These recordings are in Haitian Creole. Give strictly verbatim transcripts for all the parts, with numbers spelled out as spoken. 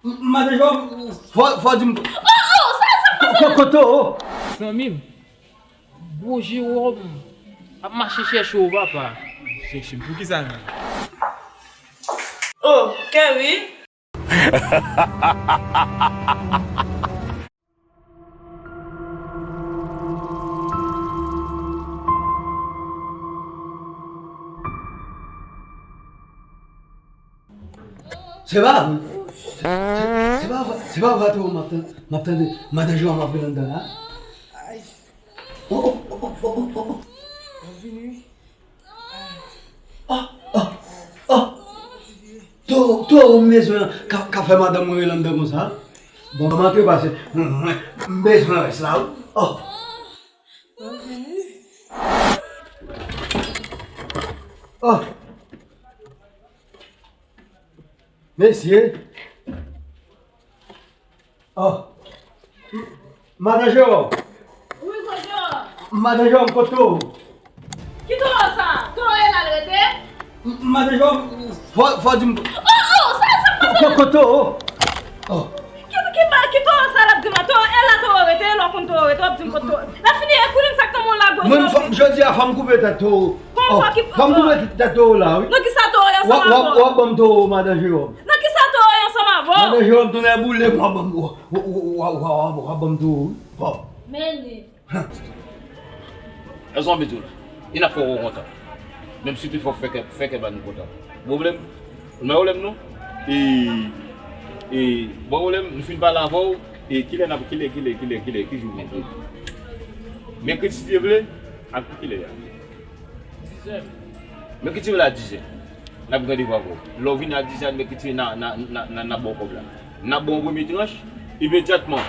Madan Jewòm, fò, fò di m. Oh, oh, sa, sa, sa, sa. Koto. Zanmi m, gwo Jewòm ap mache chèche w, papa. Chèche m pou ki sa menm? Oh, Kerry. Se pa vre. Se, se pa vre, se pa vre, atò, m ap tann, m ap tande madan Jewòm ap rele anndan la. Oh, oh, oh, oh, oh, oh, oh. Mwen vini wi. Oh, oh, oh. Towo, towo m bezwen an ka, ka fè madanm mwen rele anndan konsa. Bon, kòman ke pase? M, m, m bezwen rès la wi. Oh. Oh. Mesye. Oh. Madan Jewòm. Wi, gwo Jewòm. Madan Jewòm, kote w? Ki towo sa? Towo e la l rete? Madan Jewòm, fò, fò di m. Oh, oh, sa, sa, sa, sa. Kote w? Oh. Ki, ki, ki towo sa l ap di m la? Towo e la towo rete, lè w konn towo rete, w ap di m kote towo. Lè fini, e kouri m sa k nan men w la, gwo Jewòm. Mwen, fò m, jodi a, fò m koupe tèt towo. Kòman ki, fò m koupe tèt towo la, wi. Nan ki sa towo ye ansanm avè w? W ap, w ap ban m towo, madan Jewòm. Nan ki sa towo ye ansanm avè w? Madan Jewòm, tonnè boule m, w ap ban m, w, w, w ap ban m towo, wi. Bon. Men li. Èske w anvi di w la? E n ap fè w kontan. Menm si te fò fè kè, fè kè ba nou kontan. Pwoblèm? Ou nan pwoblèm nou? E, e, bon pwoblèm, nou fin pale avè w, e kilè n ap, kilè, kilè, kilè, kilè, ki jou nou vle? Mèkredi si Dye vle, ak kilè a? Dizè. Mèkredi vle a dizè. N ap gen randevou avè w. Lè w vini a dizè, mèkredi, n a, n a, n a, n a, n a ba w kòb la. N ap ba w yon premye tranch, imedyatman.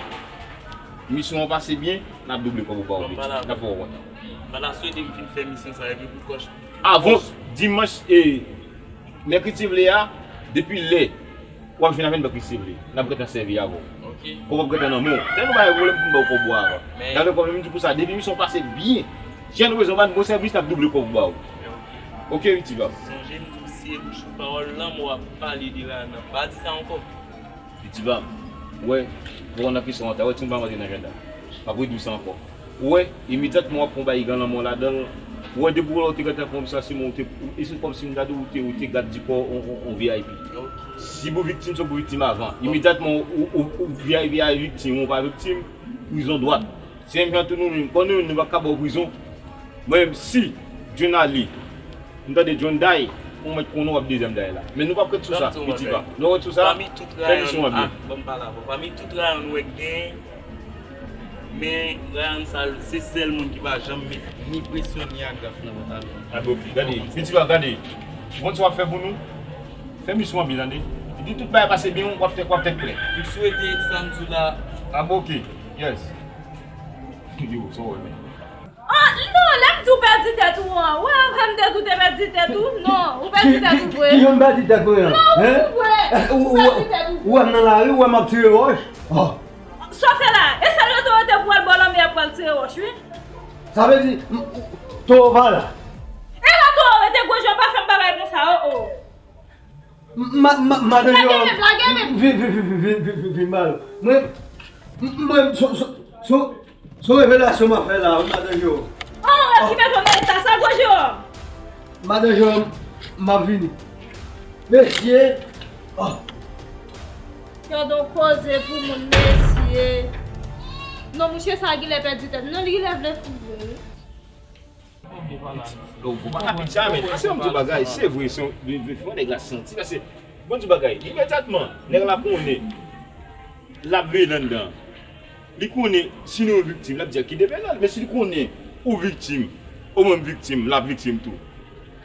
Misyon an pase byen, n ap double kòb ou ba w, Mèkredi. N ap fè w kontan. M pa ta swete m fin fè misyon sa epi pou kòch. Avan dimanch e mèkredi vle a, depi lè w ap jwenn avè n mèkredi vle, n ap gentan sèvi avè w. Ok. Kòb w ap gentan nan men w. Lè nou bay pwoblèm pou m ba w kòb ou avan. Men gade kòb menm di pou sa, depi misyon pase byen, jan nou bezwen ban n bon sèvis, n ap double kòb ou ba w. Ok, wi, ti bab. Sonje m di w, si e bouch ou pawòl lanmò ap pale de Ryan nan, pa di sa ankò. Piti pa m, ou wè, pou w nan kesyon an, ta wè ti m pa rantre nan jenda. M ap redi w sa ankò. Ou wè, imedyatman w ap pran bagay gen lanmò ladan l, ou wè, depi w wè w te gentan konn sa, se mwen ou te, e se kòmsi m gade w, ou te, ou te gad di kò w on, on, on V I P. Si pou viktim, se pou viktim avan. Imedyatman ou, ou, ou V I P a viktim, ou pa viktim, prizon dwat. Se menm jan tou nou menm, kò nou menm nou pa ka ba w prizon. Mwen menm si John ale, m tande John day, ou mèt konnen w ap dezyèm day la. Men nou p ap ret sou sa, piti pa. Nou ret sou sa, fè misyon an byen. Ban m pale avè w. Pami tout rayon nou wè k genyen, men rayon sa, se sèl moun ki pa janm met ni presyon ni agraf nan pantalon. A, bon, gade, piti pa, gade. Bon, sa w ap fè pou nou? Fè misyon an byen, tande. Epi tout bagay pase byen, w ap fè, w ap fè klè. M swete sa m di w la. A, bon, ok. Yes. Yo, sa w wè menm? Oh, non, lè m di w pèdi tèt ou an, ou wè avè m te di w te pèdi tèt ou? Non, ou pèdi tèt ou vre. Ki jan m pèdi tèt mwen an? Non, ou vre. Ou pèdi tèt ou vre. Ou wè m nan lari, ou wè m ap tire wòch? Oh. Sa w fè la? E sèl rete w rete pou w al bò lanmè a pou w al tire wòch, wi. Sa vle di, m, towo pa la. E la towo rete, gwo jan pa fè m bagay konsa, oh, oh. Ma, ma, madan Jewòm, lage menm, lage menm. Vin, vin, vin mal. Mwen, mwen, son, son, son, son revelasyon m ap fè la, madan Jewòm. Oh, ki mete w nan eta sa, gwo Jewòm? Madan Jewòm, m ap vini. Mesye, oh. Gade yon koze pou moun, mesye. Non, mouche sa genlè pèdi tèt. Non, li genlè vle fou vre, wi. Yo, ou pa ka piti a, men. Ase yon ti bagay, se vre, se yon, de, de, fò nèg la santi, paske, bon ti bagay, imedyatman, nèg la konnen, l ap veye l anndan. Li konnen, si nou yon viktim, l ap di a ki depe l al, men si li konnen ou viktim, ou menm viktim, l ap viktim tou.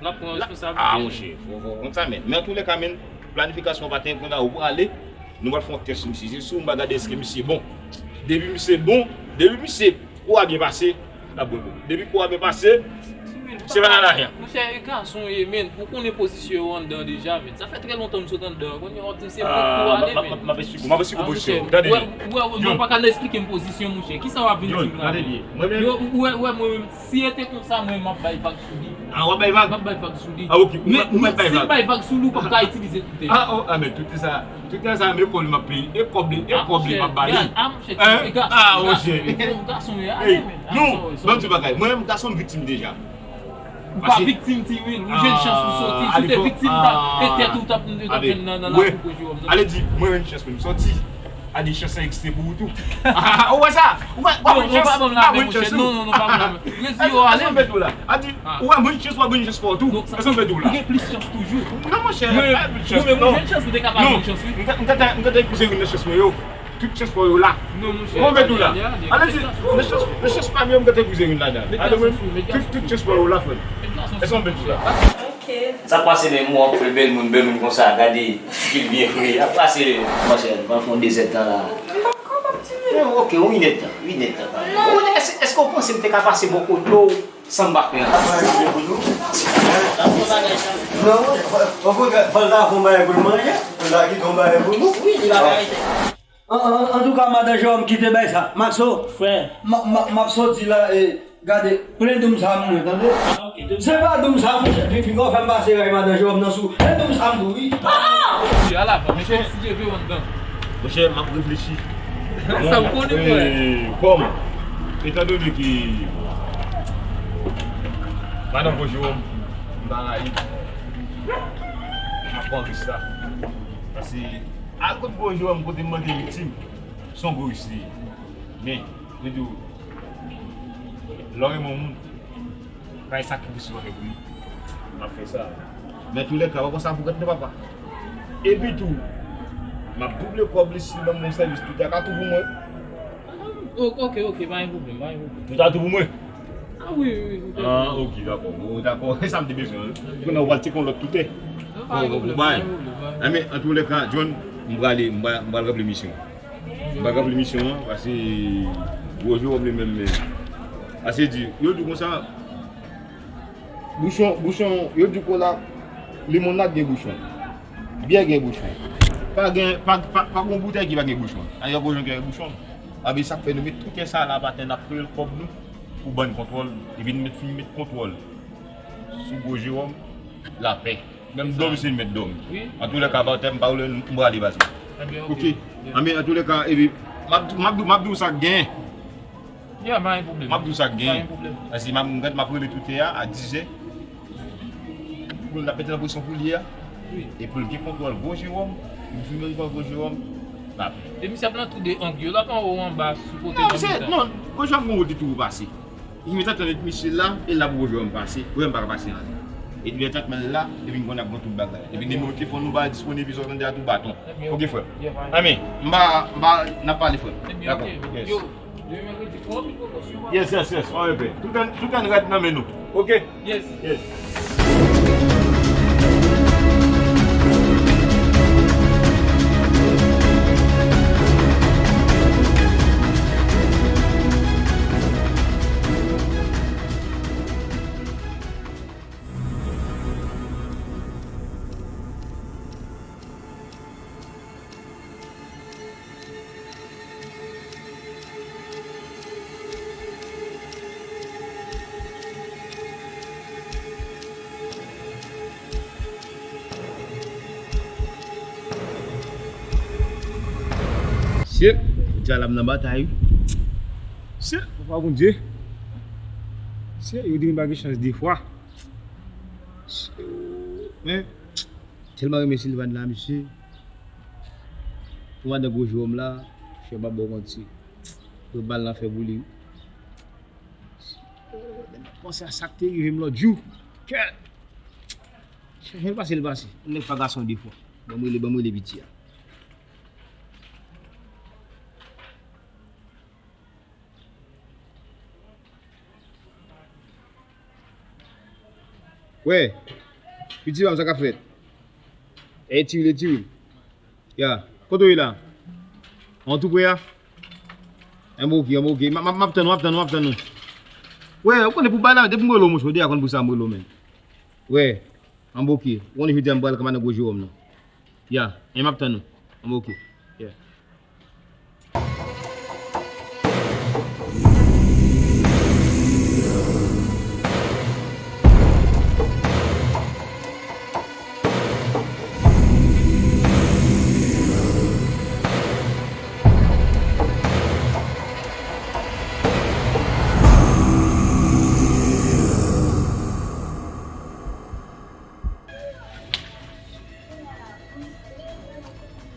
L ap pran responsablite. Ah, monchè, fò, fò konn sa, men. Men antoulèka, men, planifikasyon pa t gen konn a ou prale, nou pral fè yon tès sou misye. Se sou nou va gade èske misye bon. Depi misye bon, depi misye Kou a byen pase, n ap bon pou li. Depi kou a byen pase, se pa nan lajan. Monchè, e gason w ye, men. Ou konnen pozisyon yo anndan deja, men. Sa fè trè lontan m sot anndan. Kounye a w ap di m se mwen k pou ale, men. M ap esplike w, m ap esplike w pozisyon. Tande byen. Ou wè, ou wè, ou pa ka esplike m pozisyon, monchè. Kisa w ap vin di m la? Tande byen. Mwen menm. Yo, ou wè, ou wè, mwen menm, si e te konsa, mwen, m ap bay vag sou li. Ah, w ap bay vag? M ap bay vag sou li. Ah, ok. Men, ou pa, ou pa bay vag. Si m bay vag sou li, ou p ap ka itilize l pou tèt. Ah, oh, ah, men tout sa, tout sa, men kòb li m ap peye. E kòb li, e kòb li m ap ba li. Ah, monchè, gad, ah, monchè, ti, e gad, ah, monchè, gason, gason, ale, men, non, ah, sorry, sorry. Ban m di bagay. Mwen menm, gason m viktim deja. Ou pa viktim, Tiwil. Ou jwenn chans ou soti. Si w te viktim, ta, e tèt ou t ap, t ap jwenn nan, nan lakou Gwo Jewòm nan. Ale di, mwen jwenn chans pou m soti. A di chans sa egziste pou ou tou. Ou wè sa? Ou wè, w ap jwenn chans, w ap jwenn chans tou. Non, non, pa ban m la men, monchè. Non, non, non, pa ban m la men. Resi yo ale. Èske w mèt ou la? A di, ou wè, mwen jwenn chans, w ap jwenn chans pa w tou. Èske w mèt ou la? Ou gen plis chans toujou. Non, monchè, pa plis chans, non. Mwen jwenn chans, ou te ka pa jwenn chans, wi. Mwen ta, mwen ta, mwen ta epouze youn nan chans mwen yo. Tout chans pa w yo la. Non, monchè. Mwen mèt ou la. Ale di, nan chans, nan chans pa m yo, mwen ta epouze youn ladan. Tout, tout chans pa w yo la, frè m. Èske w mèt ou la? Sa k pase menm, ou ap fè bèl moun, bèl moun konsa, gade, figil byen fre, ap pase. Monchè, nou pral fè yon dezèdtan la. Bon, ok, yon inèdtan, inèdtan. Ou, èske, èske w panse m te ka pase bò kote w san m pa fè anyen? Non, okontrè, fò l ta fè yon bagay pou l manje, fò l ta kite yon bagay pou nou. Wi, wi, li pa ka rete. An, an, antouka, madan Jewòm, kite bay sa. Maxo, frè, m, m, m ap soti la, e, gade, plen doum sa m mwen, tande? Ah, ok, doum. Se pa doum sa, monchè, pipi, kò fè m pase ray madan Jewòm nan sou. E doum sa m tou, wi. Ah! Monchè, ala, monchè, si Dye vle, w anndan. Monchè, m ap reflechi. Sa m konnen, frè. Kòm, etandone ke madan Gwo Jewòm, m pa rayi, m ap pran risk sa. Paske, al kot Gwo Jewòm, kote m manke viktim. Se yon gwo risk li ye. Men, mwen di w, lè w renmen yon moun, pa gen sakrifis ou pa fè pou li. M ap fè sa. Men toulèka, w ap pran sa pou gòt non, papa. Epi tou, m ap double kòb li si l ban m yon sèvis, tout a ka tou pou mwen. O-, ok, ok, pa gen pwoblèm, pa gen pwoblèm. Tout a tou pou mwen. Ah, wi, wi, wi, wi. Ah, ok, dakò. Bon, dakò. Se sa m te bezwen, wi. Kounye a w pral tcheke yon lòt toutè. Non, pa gen pwoblèm, pa gen pwoblèm, pa gen pwoblèm. Bon, bay. Men, antoulèka, John, m prale, m pral, m pral ranpli misyon. M pral ranpli misyon an, paske Gwo Jewòm li menm, men. Ase di, yo di konsa, bouchon, bouchon, yo di kola, limonad gen bouchon. Byè gen bouchon. Pa gen, pa, pa, pa gen boutèy ki pa gen bouchon. Dayè, Gwo Jewòm gen bouchon. Sa vle di sa k fè nou met toutè sa la, patnè, n ap peye l kòb nou pou ban n kontwòl, epi n met, fin met kontwòl sou Gwo Jewòm, lapè. Menm dòmi se li mèt dòmi. Wi. Antoulèka, patnè, m pa vle m prale, baz. Ebyen, ok. Ok. Ebyen. Anben, antoulèka, epi, m ap, m ap, m ap di w sa k genyen. Yeah, pa gen pwoblèm. M ap di w sa k genyen. Pa gen pwoblèm. Paske m ap, m ap rele toutè a, a dizè. Pou l ap mete nan pozisyon pou l ye a. Wi. E pou l gen kontwòl Gwo Jewòm. Pou l fin gen kontwòl Gwo Jewòm, l ap. E misye ap nan tou de ang yo, l ap anwo, anba, sou kote, nan mitan. Non, Gwo Jewòm gen yon wout li toujou pase. Li mete antann misye la, e la pou Gwo Jewòm pase. Gwo Jewòm pa ka pase anlè. E li mete antann l la, epi m konnen ap gen tout bagay. Epi nimewo telefòn nou pa disponib, sa w tande a tou baton. Ok, frè. Anben, m pa, m pa, n ap pale, frè. Dakò. Yes. Yes, yes, yes. Tout an, tout an rèd nan men nou. Ok? Yes. Yes. Sye, jodi a la m nan batay wi. Sye, papa Bondye. Sye, yo di m pa gen chans de fwa. Sye, men, tèlman renmen Sylvane la, mesye. Pou madan Gwo Jewòm la, chè m ap ba w manti. Pou bal la fè pou li. Panse a sa k te rive m lòt jou. Kè. Chanje l pase l pase. Nèg pa gason de fwa. Ban m rele, ban m rele piti a. Wè, piti pa m, sa k ap fèt? E Tiwil, e Tiwil. Ya, kote w ye la? An tou pre a? Anben ok, anben ok. M ap, m ap, m ap tann ou, m ap tann ou, m ap tann ou. Wè, ou konnen pou bagay la, depi m rele w, monchè, ou deja konn pou sa m rele w, men. Wè, anben ok. Ou konnen jodi a m pral kanpe nan gwo Jewòm nan. Ya, e m ap tann ou. Anben ok. Ya.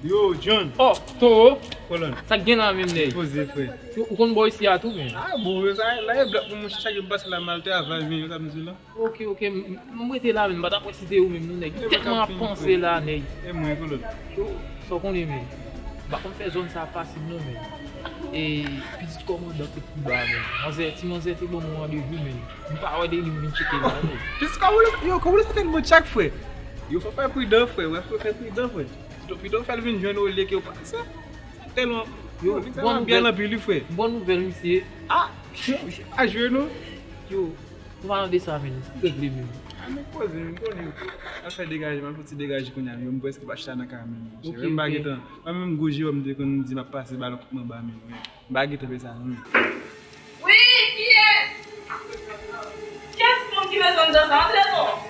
Yo, John. Oh, Toro. Kolòn. Sa k gen la menm, nèg? Poze, frè. Yo, ou konn bò isi a tou, men? Ah, bon, sa, la, e blòk pou mwen, chak jou m pase la, m al travay, men, sa m di la. Ok, ok, m, m, m rete la, men, m pa t ap wè si te ou menm, non, nèg. Tèlman ap panse la, nèg. E mwen, Kolòn. Yo, sa w konnen, men. M pa konn fè zòn sa fasil, non, men. E, pitit kòmandan te pi ba, men. Manzè, ti manzè te ban mwen randevou, men. M pa wè de li, m vin tcheke la, men. Pitit kòmandan, yo, kòmandan sa fè l mò chak, frè. Yo, fò fè pridan, frè. Wè, fò fè pridan, frè. Pito, pito fè l vin jwenn olye ke w panse. Sa tèlman, yo, li tèlman bèl anpil, wi, frè. Bon nouvèl, misye. Ah, yo, misye pa jwe, non. Yo, nou pa nan de sa, men. Regle, men. Ah, men poze, men konnen. Al fè degaje, m al fè ti degaje kounye a, men m prèske pa chita nan kay, men. Ok, m pa gentan. Mwen menm, gwo Jewòm te konn di m ap pase balon kout m anba, men. M pa gentan fè sa, non. Wi, kiyès? Kiyès moun ki bezwen dan sa? Antre non.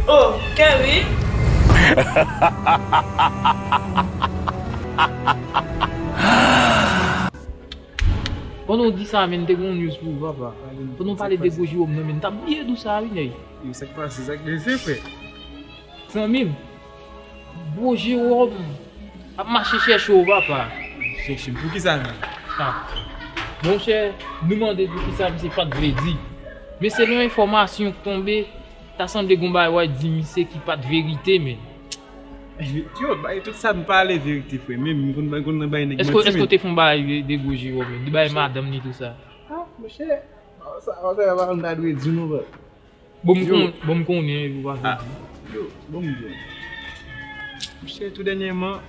Oh, Kerry. Pandan w di sa, men, te gen yon news pou ou, papa. Pandan w pale de gwo Jewòm nan, men, t ap bliye di w sa, wi, nèg. Yo, sa k pase, sa k pase, frè? Zanmi m, gwo Jewòm ap mache chèche w, papa. Chèche m pou ki sa menm? Ah. Monchè, nou mande pou ki sa misye pa t vle di. Men selon enfòmasyon k tonbe, ta sanble gon bagay w a di misye ki pa t verite, men. Yo, bay tout sa m pale verite, frè. Men m konn, m konn nan bay nèg manti, men. Èske w te fè yon bagay de, de gwo Jewòm, men? De bagay madanm ni tou sa? Ah, monchè, sa, sa, sa, m ta dwe di nou, frè. Bon, m konnen, bon, m konnen, ou pa vle di. Yo, bon, m di. Monchè, tou dènyèman,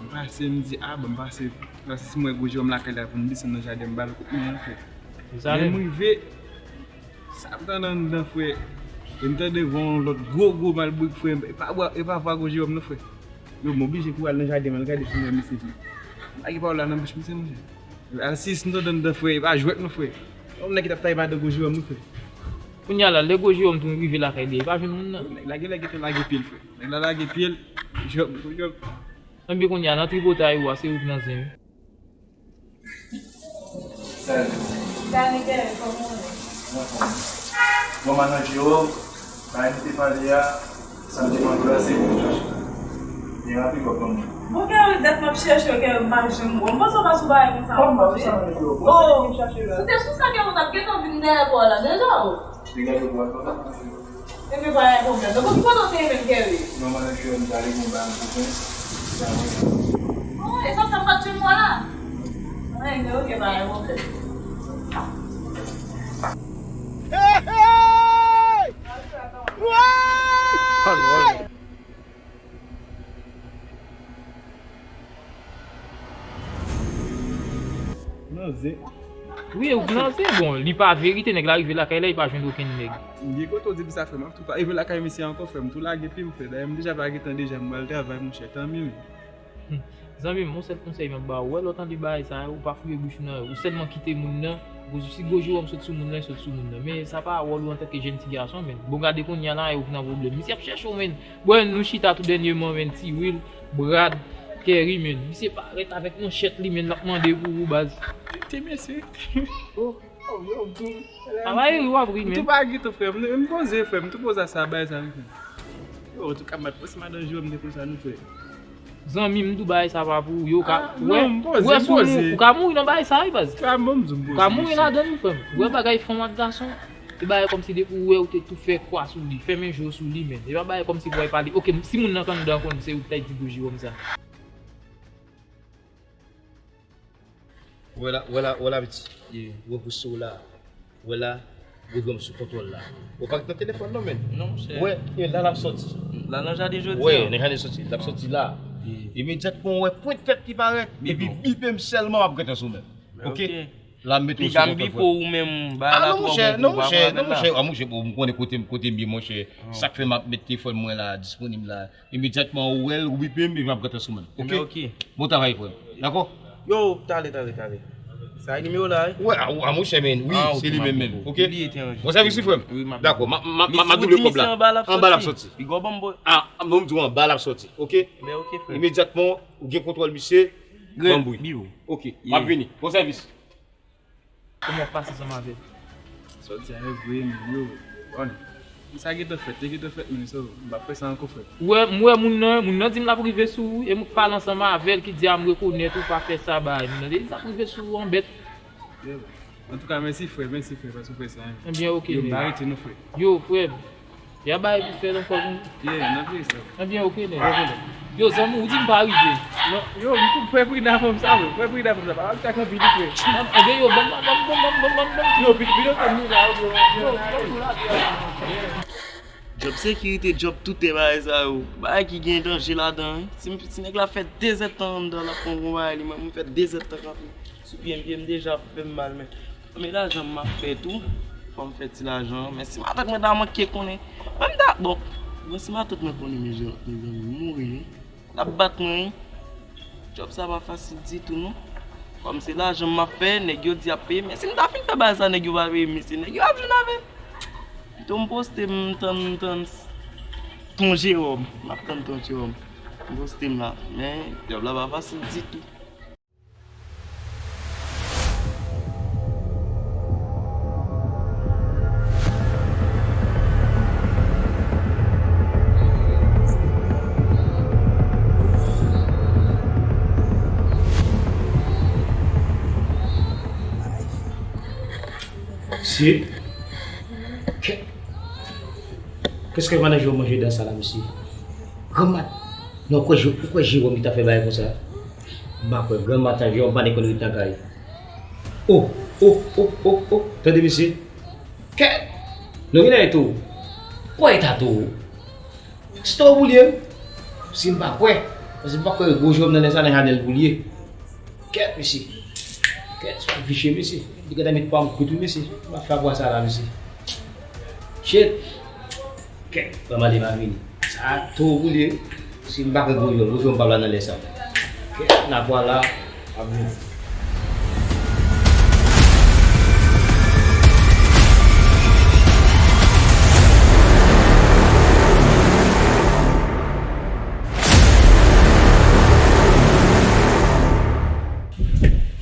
m pase, m di, ah, bon, m pase, m pase si m wè gwo Jewòm lakay la pou m desann nan jaden, m ba l kout men an, frè. Men m rive, sa m tande anndan, frè. E m tande von lòt gwo, gwo malbwik, frè. E pa vwa, e pa vwa gwo Jewòm, non, frè. Yo, m oblije kouri al nan jaden, m al gade si m wè misye. M lage pawòl la nan bouch misye, monchè. Al si m tande anndan, frè, e pa jwèt, non, frè. Yon nèg ki t ap taye madan gwo Jewòm, wi, frè. Kounye a la, lè gwo Jewòm tou rive lakay li, li pa jwenn moun nan. Nèg la genlè gentan lage pye l, frè. Nèg la lage pye l, Jewòm, Jewòm. Ebyen kounye a, nan tripotay ou a, se ou k nan zen, wi. Salut. Salut, Kevin, kòman w ye? Anfòm. Bon, madan Jewòm, bagay nou te pale a, sa m te mande w la, se ou m chache la. Gen rapid w ap ban mwen. Bon, Kevin, dat m ap chèche w, Kevin, m pa janm wè w. M panse w pa sou bagay konsa ankò, wi. Oh, si w te sou sa, Kevin, w t ap gentan vin dèyè kò w la deja, o. Li gade w pral papa. Ebyen, pa gen pwoblèm. Donk, ki kote w te ye menm, Kevin? Non, mwen, jodi a, m t ale gen yon bagay m te fè. Oh, e sa w t ap bat jwenn mwen la? Ebyen, ok, pa gen pwoblèm. Hey, hey! Wouy! Nan zen. Wi, ou nan zen, bon, li pa verite, nèg la rive lakay la, li pa jwenn okenn nèg. Gen kote w di m sa, frè m, m ap tou pa rive lakay misye ankò, frè m, tou lage pye m, frè. Dayè, m deja pa gen tan deja, m pral travay, monchè, tanmi wi. Hmm. Zanmi m, yon sèl konsèy m ap ba ou, wè lè w tande bagay sa yo, ou pa fouye bouch ou nan yo, ou sèlman kite moun nan, si gwo Jewòm sot sou moun nan, li sot sou moun nan. Men sa pa wòl ou antanke jèn ti gason, men. Bon, gade kounye a la, e ou ki nan pwoblèm. Misye ap chèche w, men. Bon, nou chita tou dènyèman, men, Ti Will, Brad, Kerry, men. Misye parèt avèk manchèt li, men, l ap mande pou ou, baz. Ti mesye. Oh. Oh, yo, m tou. Travay ri w ap ri, men. M tou pa gete, frè m. M poze, frè m. M tou poze a sa, bay sa, frè m. Yo, antouka, m pa t panse madan Jewòm te konsa, non, frè. Zanmi m, tou bagay sa pa pou ou. Yo, ka, ah, wè, non, m poze, wè, m poze. Ou ka mouri nan bagay sa, wi, baz. Sa, bon, m di, m poze, mesye. Ou ka mouri ladan l, wi, frè m. Wè bagay fanm ak gason. E bagay kòmsi depi ou wè ou te tou fè kwa sou li, fèmen je w sou li, men. E pa bagay kòmsi pou w al pale. Oke, si moun nan k anndan an konn se ou ki t al di gwo Jewòm sa. Wè la, wè la, wè la, piti. Ye. Wè pou sou la. Wè la, gwo Jewòm sou kontwòl la. Ou pa t nan telefòn non, men. Non, monchè. Wè, e la l ap sòti. La nan jaden jodi a. Wè, nan jaden sòti. L ap sòti la. Ye. Imedyatman, wè pwent tèt ki parèt, epi bipe m sèlman, m ap gentan sou men. Oke? La m mete w sou kontwòl, frè. Piga m bipe w menm, ba la twò bon pou ou, pa pran la. Non, monchè, non, monchè, a, monchè, bon, m konnen kote m, kote m ye, monchè. Sa k fè m ap met telefòn mwen la, disponib la. Imedyatman, ou wè l, ou bipe m, epi m ap gentan sou men. Oke? Bon travay, frè m. Dakò? Yo, talè, talè, talè. Sa e nimewo la, wi? Wè, a, a, monchè, men, wi, se li menm, men. Oke? Bon sèvis, wi, frè m. Dakò, m a, m a, m a, m a double kòb la. Anba l ap sòti. Piga w ban m, boy. A, non, m di w anba l ap sòti. Oke? Men oke, frè. Imedyatman, ou gen kontwòl misye, banm bri. Oke, m ap vini. Bon sèvis. Kòman w ap pase ansanm avè l? Sa w di a e vre, men yo, bon. Sa gentan fèt, li gentan fèt, men so, m p ap fè sa ankò, frè. Ou wè, m wè moun nan, moun nan di m l ap rive sou ou, e m k pale ansanm avè l ki di a m rekonèt ou pa fè sa, bay. Moun nan di l ap rive sou ou, anbèt. Yo. Antouka, mèsi, frè, mèsi, frè, paske w fè sa, hein. Ebyen, oke, nèg. Yo, m pa rete non, frè. Yo, frè m. Y a bagay pou fè ankò, non? Yeah, n ap veye sa. Ebyen, oke, nèg. Yo, zanmi, ou di m pa rive. Non, yo, m tou frè Prida fè m sa, wi. Frè Prida fè m sa. Pa al tak anpil, frè. Ebyen, yo, ban m, ban m, ban m. Yo, pi, pi lontan m la, yo, yo, yo, yo, yo, yo. Djòb sekirite, djòb tout bagay sa yo. Bagay ki gen danje ladan, wi. Si, si nèg la fè dezèdtan anndan, l ap pran yon bagay li, mwen, mwen fè dezèdtan kanpe. Sou pye m, pye m deja ap fè m mal, men. Men lajan m ap fè tou, fò m fè ti lajan. Men si matant mwen ta manke konnen, men m ta, bon, men si matant mwen konnen, mezanmi, mezanmi, m mouri, wi. L ap bat mwen, wi. Djòb sa pa fasil ditou, non. Kòm se lajan m ap fè, nèg yo di y ap peye, men si m ta fin fè bagay sa, nèg yo pa peye m, mesye, nèg yo ap jwenn avè m. Pito m poste, m tann, m tann Ton Jewòm, m ap tann Ton Jewòm. M poste m la, men djòb la pa fasil ditou. Mesye, kè, kèske pandan jou manje dan sa la, mesye? Granmat, non, ou kwè Jewòm, ou kwè Jewòm ki ta fè bagay konsa? M pa kwè, granmatan Jewòm pa t konn ret nan kay. O, o, o, o, o, tande mesye. Kèt! Nou vin avè towo. Kwè eta towo. Se towo pou l ye, wi. Si m pa kwè. Paske m pa kwè gwo Jewòm nan lè sa nan jaden l pou l ye. Kèt, mesye. Kèt, se pa viche, mesye. Li gentan met pa m kout, wi, mesye. M pa fè apwa sa la, mesye. Shit. Kèt, ban m ale m a vini. Sa tou woule. Si m pa gen gwo jwèt, gwo jwèt m p ap la nan lè sa. Kèt, n a pwa la, m ap vini.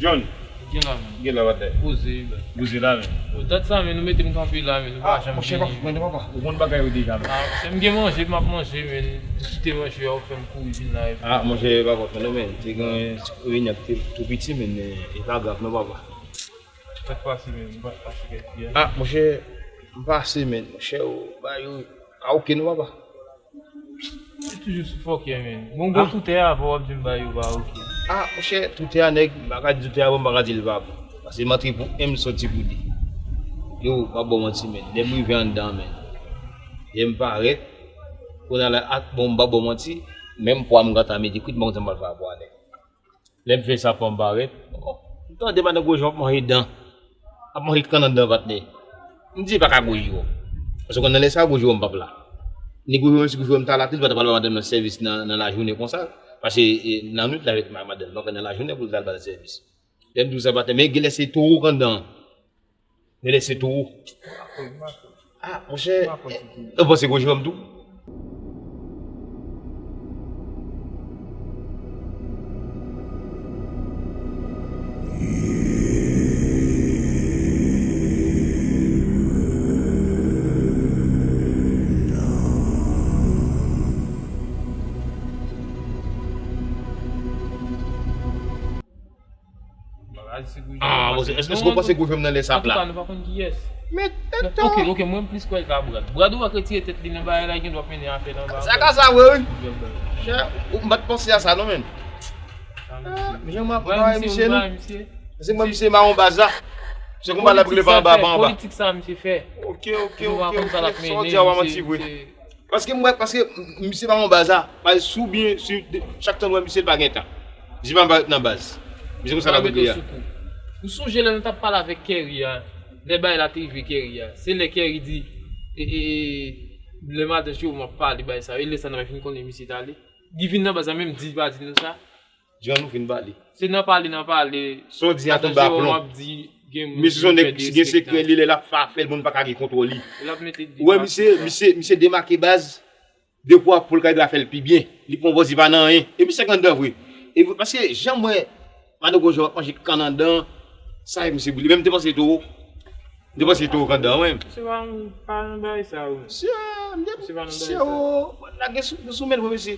John. Gen la, men. Gen la, batay. Poze, men. Poze la, men. Yo, dat sa, men, nou mete m kanpe la, men, nou pa janm vini. Ah, monchè, pa fout mande papa. Ou konn bagay yo deja, men. Ah, monchè, m gen manje, m ap manje, men. M kite manje a, ou fè m kouri vin la, epi. Ah, monchè, pa fout mande, men. Te gen reyinyon ki te tou piti, men, e pa grav, non, papa. Sa k pase, men? M pa pase kèk fi a. Ah, monchè, m pase, men. Monchè, ou, ba yo. Ah, oke, non, papa. Li toujou sou fòkè, men. Bon, gwo toutè a, fò w ap di m ba yo pa oke. Ah, monchè, toutè a, nèg, m pa ka di toutè a bon, m pa ka di l pa bon. Paske m antre pou en, m sòti pou de. Yo, m pa ba w manti, men. Lè m rive anndan, men. Lè m parèt, kounye a la, ak, bon, m pa ba w manti, menm pwa m gentan mete kwit, m pa konn sa m pral fè ak pwa a, nèg. Lè m fè sa, pwa m parèt. M tande madan Gwo Jewòm ap manje dan. Ap manje kannandan, patnè. M di, e pa ka Gwo Jewòm. Paske w konn nan lè sa, Gwo Jewòm p ap la. Ni Gwo Jewòm, si Gwo Jewòm ta la tou, li pa ta pral ba madanm nan sèvis nan, nan lajounen konsa. Paske, e, nan nwit la avèk ma-, madanm, donk nan lajounen pou l ta al ba l sèvis. Lè m di w sa, patnè, men genlè se towo k anndan an. Genlè se towo. Ah, monchè, ou panse Gwo Jewòm tou? Ah, bon, èske, èske w panse Gwo Jewòm nan lè sa ap la? Antouka, nou pa konn kiyès. Men tèt. Oke, oke, mwen m plis kwè l ka Brad. Brad ou wè k retire tèt li nan bagay la, li gen dwa mennen afè nan bagay. Sa ka sa vre, wi. Chè, ou, m pa t panse a sa non, men. Ah, men jan m ap wè misye, non. Se mwen misye mawon baz la. Se konba l ap regle pa anba, pa anba. Politik sa misye fè. Oke, oke, oke, oke. Sa w di a, w a manti vre. Paske m wè, paske m, misye pa yon baz a. Paske si w byen, si, chak tan w wè misye, l pa gen tan. Misye pa nan baz. Misye konsa l ap regle a. Ou sonje lè nou t ap pale avèk Kerry a, lè bagay la te rive Kerry a. Se lè Kerry di, e, e, e, lè madan Jewòm ap pale bagay sa yo, e lè sa n ap fin konnen misye t ale. Li vin nan baz la menm, di pa di nou sa. Jan nou fin pale. Se nan pale, nan pale. Sa w di a tonbe a plon. Misye se yon nèg ki gen sekrè li, lè l ap fè afè l, moun pa ka gen kontwòl li. Ou wè misye, misye, misye demake baz, de pwa pou l ka rive a fè l pi byen. Li pran pòz li pa nan anyen. E misye k anndan vre. E paske jan m wè madan Gwo Jewòm ap manje kannandan, sa fè misye boule. Men m te panse towo. M te panse li te okandan wi. Se pa pa nan bagay sa wi. Mesye, m te Se pa nan mesye bagay sa. o, lage sou sou men pou mesye.